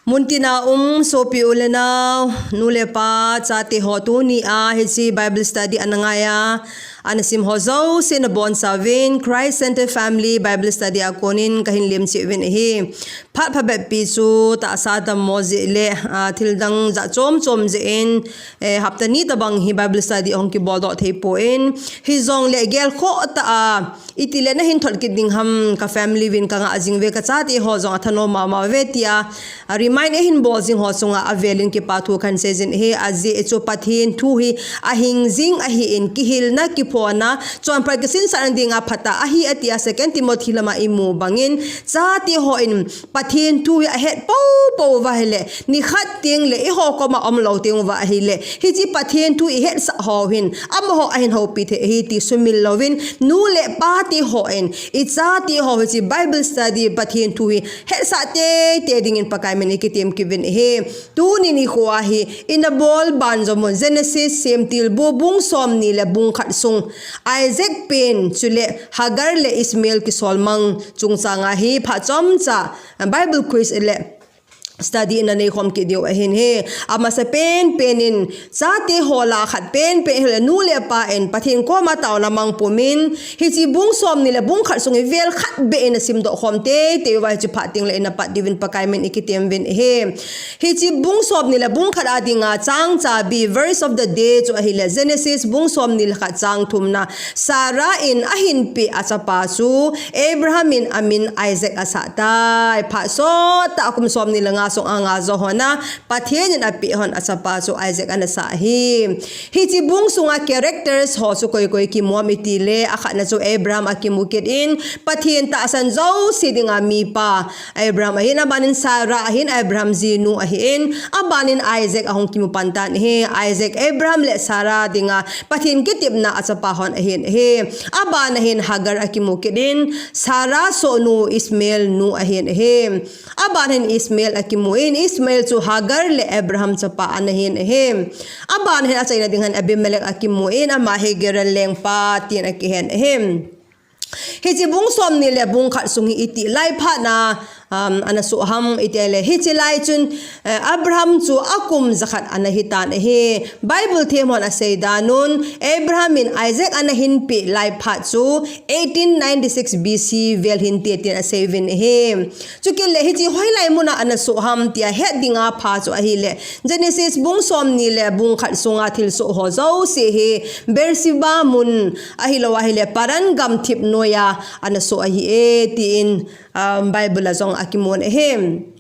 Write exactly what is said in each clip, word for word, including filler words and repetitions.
Muntina um sopi u le nau, nu le pa, chate ho, tuni a hiche Bible study ana ngai a, ana sim ho jouse nabonchauvin Christ Center Family Bible Study a konin kahin lemcheh uvin ahi. Phat phabep pi chu tahsa dammo jeh le, ah, thildang jat chom chom jeh in, eh, hapta ni tabang hi Bible study ahung kibol doh thei pon, hijongle gelkhoh tah a, itile nahin thot kit ding ham, ka family uvin kanga jing uve, kachate ho jong athanom mama uve tia, a remind ahin bol jing ho chunga avelin kipa thu kahin sei jin ahi. Ajeh chu Pathen thu hi ahing jing ahin, kihilna, kiphona, chonphat kisinsahna dinga phatah ahi atia Second Timothy lama imu bangin, chate hon Pathen thu hi ahet poupou uva ahile, nikhat tengle eiho koma umlou teng uva ahile, hiche Pathen thu ihetsah ho hin amaho ahin houpi thei ahi ti sumil louvin, nu le pate hon ichate ho hiche Bible study, Pathen thu hi hetsah teitei dingin Pakai min ikitem kit uvin ahi. Tuni nikho a hi ina bol ban jom un, Genesis semtilbu bung somni le bung khat sung, Isaac pen chule Hagar le Ishmael kisolmang chungchanga hi phat chomcha Bible quiz le study ina neikhom kit diu ahin ahi. Amasa penpen in, chate ho lah a khat penpen ahile nu le pa in Pathen koma taona mang pumin, hiche bung somni le bung khat sung hi vel khat beh in asimdoh khom teitei uva hiche phat tengle ina pat diuvin Pakai min ikitem uvin ahi. Hiche bung somni le bung khat a dinga chang chabi, verse of the day chu ahile, Genesis bung somni le khat chang thumna, Sarah in ahin peh achapa chu Abraham in amin Isaac asah tai. Phat sottah kum somni le nga sung anga jo hon a, Pathen in apeh hon achapa chu Isaac ana sah ahi. Hiche bung sunga characters ho chu koi koi kimu ham itile, akhatna chu Abraham akimu kit in, Pathen tahsan jouse dinga mipa Abraham ahin, abanin Sarah ahin, Abraham jinu ahin, abanin Isaac ahung kimu pan tan ahi. Isaac, Abraham le Sarah dinga Pathen kitepna achapa hon ahin ahi. Abana hin Hagar akimu kit in, Sarah sohnu Ishmael nu ahin ahi. Abana hin Ishmael akimu in, Ishmael chu Hagar le Abraham chapa ana hin ahi. Abana hin achaina ding hin Abimelech akimu in, ama hi Gerar lengpa tin akihen ahi. Hiche bung somni le bung khat sung hi iti lai phat na, um, ana soh ham itile, hiche lai chun, eh, Abraham chu akum jakhat ana hitan ahi. Bible them hon asei dan un, Abraham in Isaac ana hin peh lai phat chu eighteen ninety-six B C vel hinte tin asei uvin ahi. Chukit le hiche hoilai muna ana soh ham tia het dinga pha chu ahile, Genesis bung somni le bung khat sunga thilsoh ho jouse hi Beersheba mun ahilou ahile Paran gamthip noiya ana soh ahi e, tin, um, Bible a jong akimun ahi.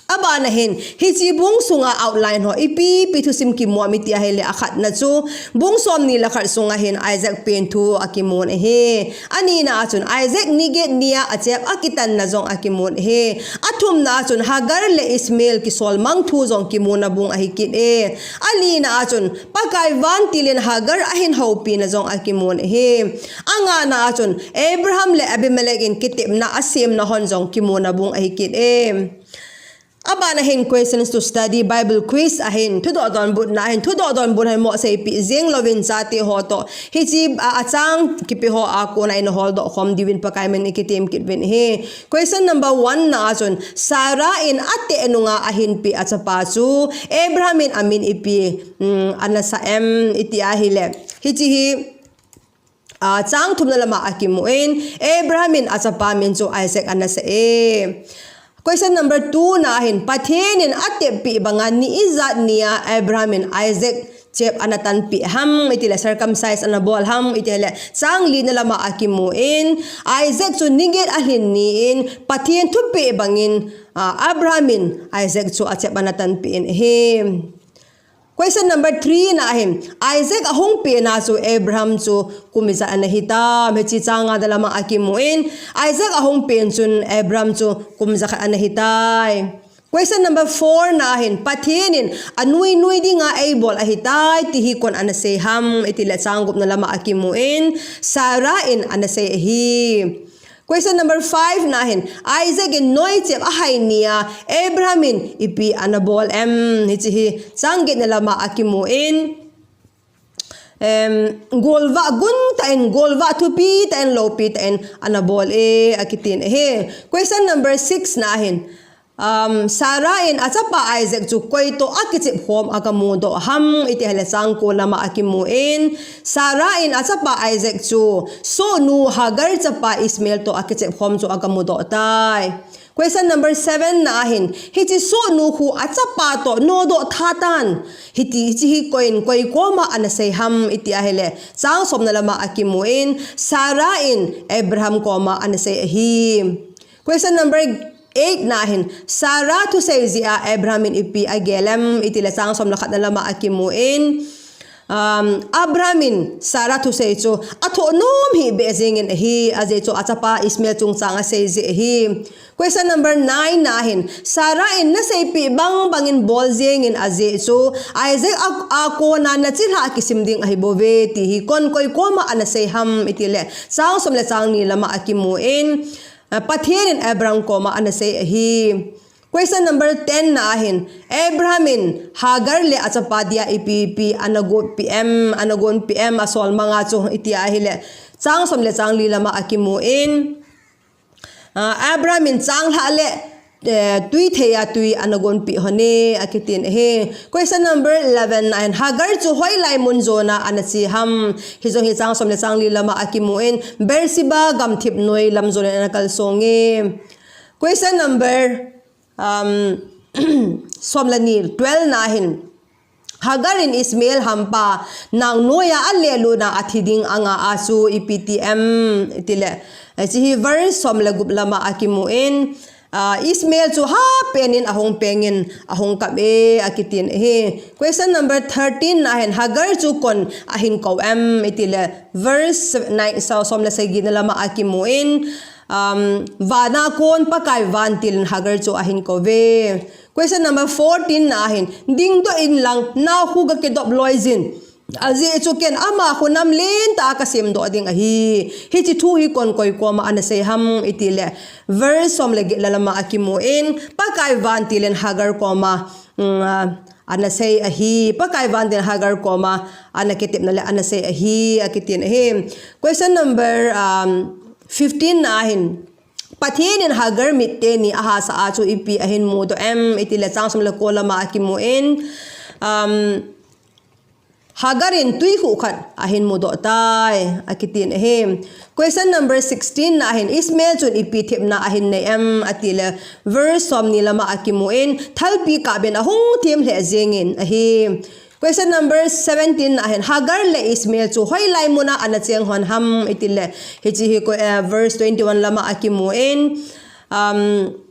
Abana hin, hiche bung sunga outline ho ipi ipi thusim kimu ham iti ahile, akhatna chu, bung somni le khat sunga hin Isaac pen thu akimun ahi. Anina a chun Isaac niget nia achep akitanna jong akimun ahi. Athumna a chun Hagar le Ishmael kisolmang thu jong kimuna bung ahi kit e. Alina a chun Pakai vantil in Hagar ahin houpina jong akimun ahi. Angana a chun Abraham le Abimelech in kitepna asemna hon jong kimuna bung ahi kit e. Abana hin questions to study, Bible quiz ahin, thudoh donbutna ahin, thudoh donbut hin mo seipeh jeng louvin chate ho toh, hiche a, achang kipe ho a kona ina holdoh khom diuvin Pakai min ikitem kit uvin ahi. Question number one na a chun, Sarah in ateh nunga ahin peh achapa chu Abraham in amin ipi, um, ana sah em iti ahile, hiche hi, ah, chang thumna lama akimu in, Abraham in achapa min chu Isaac ana sah e. Question number two na hin, Pathen in atep peh banga ni ijat nia Abraham in Isaac chep ana tanpeh ham itile, circumcise ana bol ham itile, chang lina lama akimu in, Isaac chu niget alhin ni in, Pathen thupeh bangin, ah, Abraham in Isaac chu achep ana tanpeh in ahi. Question number three na hin, Isaac ahung pena chu Abraham chu kum ijat ana hitam, hiche chang nga na lama akimu in, Isaac ahung pen chun Abraham chu kum jakhat ana hitai. Question number four na hin, Pathen in anui nui dinga eibol ahitai ti hi koin ana sei ham itile, chang gupna lama akimu in, Sarah in ana sei ahi. Question number five na hin, Isaac in noi chep ahai nia Abraham in ipi ana bol em? Hiche hi chang getna lama akimu in, em, golvah gun tah in, golvah thupi tah in, loupi tah in ana bol e akitin ahi. Question number six na hin, Um, Sarah in achapa Isaac chu koi toh akichep khom a kamu doh ham iti ahile chang ko lama akimu in, Sarah in achapa Isaac chu sohnu Hagar chapa Ishmael toh akichep khom chu akamu doh tai. Question number seven na ahin, hiche sohnu khu achapa toh nodoh tha tan. Hiti, hiche hi koiin koi koma ana sei ham iti ahile chang som na lama akimu in, Sarah in Abraham koma ana sei ahi. Question number eight na ahin, Sarah thusei jeh a Abraham in ipi agel em iti le chang som le khat na lama akimu in, um, Abraham in Sarah thusei chu athoh nom hih beh jeng in ahi, ajeh chu achapa Ishmael chungchang asei jeh ahi. Question number nine na ahin, Sarah in naseipeh bang bang in bol jeng in ajeh chu Isaac a, a kona nachilhah kisim ding ahi bouve ti hi koiin koi koma ana sei ham iti le chang som le chang ni lama akimu in, Ah, Pathen in Abraham koma ana sei ahi. Question number ten na ahin, Abraham in Hagar le achapa dia ipi ipi ana gonpeh em, ana gonpeh em, asol manga chu iti ahile chang som le chang li lama akimu in, ah, Abraham in changlhah le, eh, tui thei a tui ana gonpeh hon e akitin ahi. Question number eleven na ahin, Hagar chu hoilai mun jona ana che ham, hijong hi chang som le chang li lama akimu in, Beersheba gamthip noi lam jona ana kalsong e. Question number, um, som le ni, twelve na ahin, Hagar in Ishmael hampa nang noiya alelut na athi ding anga a chu ipi ti em iti le, hiche hi verse som le gup lama akimu in, ah, Ishmael chu hapen in ahung peng in ahung kap e akitin ahi. Question number thirteen na ahin, Hagar chu koiin ahin kou em iti le verse nine, so, som le sagi na lama akimu in, um, vana kon Pakai vantil in Hagar chu ahin kou ve. Question number fourteen na ahin, dingdoh in lang, nao khu gakidop loi jin. Ajeh chu ken ama khu nam lentah a kasem doh ding ahi. Hiche thu hi koiin koi koma ana sei ham iti le verse som le get na lama akimu in, Pakai vantil in Hagar koma, mm, ah, ana sei ahi. Pakai vantil in Hagar koma ana kitepna le ana sei ahi akitin ahi. Question number, um, fifteen na ahin, Pathen in Hagar mit teni ahahsa a chu ipi ahin mudoh em iti le chang som le ko lama akimu in, um, Hagar in tui khuh khat ahin mudoh tai akitin ahi. Question number sixteen na ahin, Ishmael chun ipi thepna ahin nei em ati le verse som ni lama akimu in, thalpi kap in ahung them lheh jeng in ahi. Question number seventeen na ahin, Hagar le Ishmael chu hoilai muna ana cheng hon ham iti le, hiche hi ko, eh, verse twenty-one lama akimu in, um,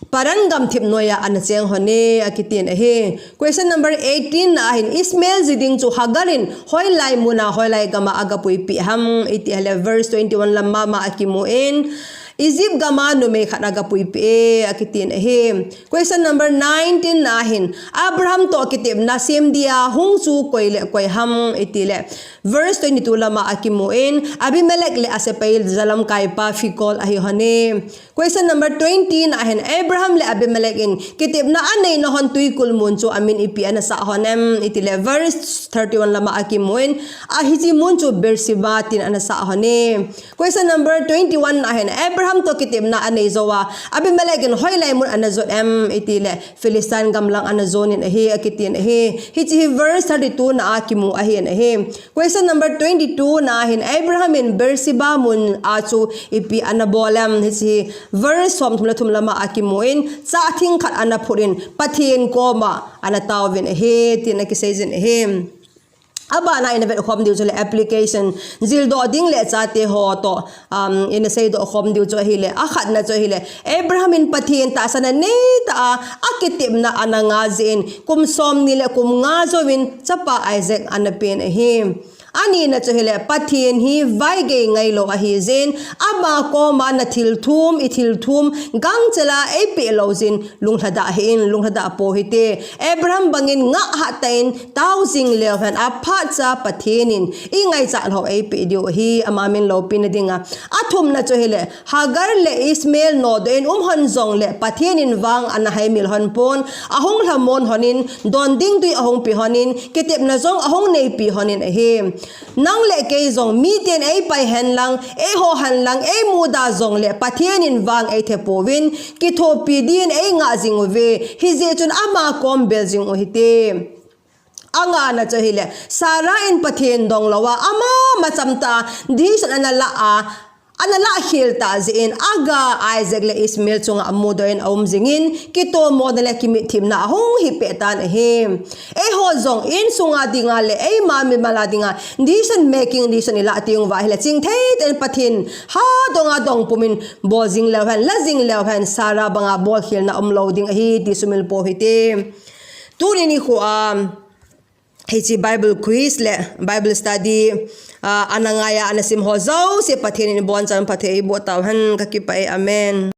Paran gamthip noiya ana cheng hon e akitin ahi. Question number eighteen na ahin, Ishmael ji ding chu Hagar in hoilai muna hoilai gama agapuipeh ham iti ahile verse twenty-one lama ma akimu in, Egypt gama numei khat agapuipeh e akitin ahi. Question number nineteen na ahin, Abraham toh kitepna sem dia hung chu koi le koi ham iti le verse twenty-two lama akimu in, Abimelech le asepai jalamkaipa Phicol ahi hon e. Question number twenty na ahin, Abraham le Abimelech in kitepna anei na hon tuikul mun chu amin ipi ana sah hon em iti le verse thirty-one lama akimu in, ahiche mun chu Beersheba tin ana sah hon e. Question number twenty-one na ahin, Abraham toh kitepna anei jou a, Abimelech in hoilai mun ana jot em iti le Philistine gamlang ana jon in ahi akitin ahi. Hiche hi verse thirty-two na akimu ahin ahi. Question number twenty-two na ahin, Abraham in Beersheba mun a chu ipi ana bol em, hiche hi verse som thum le thum lama akimu in, chah thing khat ana phut in Pathen koma ana taovin ahi tin akisei jin ahi. Abana ina vetkhom diu chu le application, jildoh ding le chate ho toh, um, ina seidoh khom diu chu ahile, akhatna chu ahile, Abraham in Pathen tahsan a neitah a, akitepna ana ngah jeh in, kum som ni le kum nga jouvin chapa Isaac ana pen ahi. Anina chu ahile, Pathen hi vaigei ngailou ahi jeh in, ama koma nathilthum, ithilthum, gangchela eipeh lou jeh in, lunglhadah hih in, lunglhadah pou hite. Abraham bangin ngah hattah in, tao jing leu hen, aphat cha Pathen in ingaichat lou eipeh diu ahi, ama min loupina dinga. Athumna chu ahile, Hagar le Ishmael nodoh in um hon jongle Pathen in vang ana haimil hon pon, ahung lhamon hon in, don ding tui ahung pe hon in, kitepna jong ahung neipi hon in ahi. Nang le kei jong miten eipai henlang, eiho henlang, eimuda jongle Pathen in vang eithe pouvin, kithopi din eingah jing uve. Hijeh chun ama kom bel jing u hite. Angana chu ahile, Sarah in Pathen dong louva, ama macham tah a decision ana la a, ana lah khel tah jeh in, aga Isaac le Ishmael chunga amudoh in aum jingin, kitomona le kimitthemna ahung hi peh tan ahi. Eiho jong insunga dinga le eima mimal a dinga decision making, decision ilah teng uva ahile, chingthei tah in Pathen ha donga dong pumin bol jing leu hen, la jing leu hen, Sarah banga bolkhelna umlou ding ahi ti sumil pou hite. Tuni nikho a hiche Bible quiz le Bible study, ah, ana ngai a, ana sim ho jouse Pathen in abonchan phatthei eiboh tau hen, kakipah e. Amen.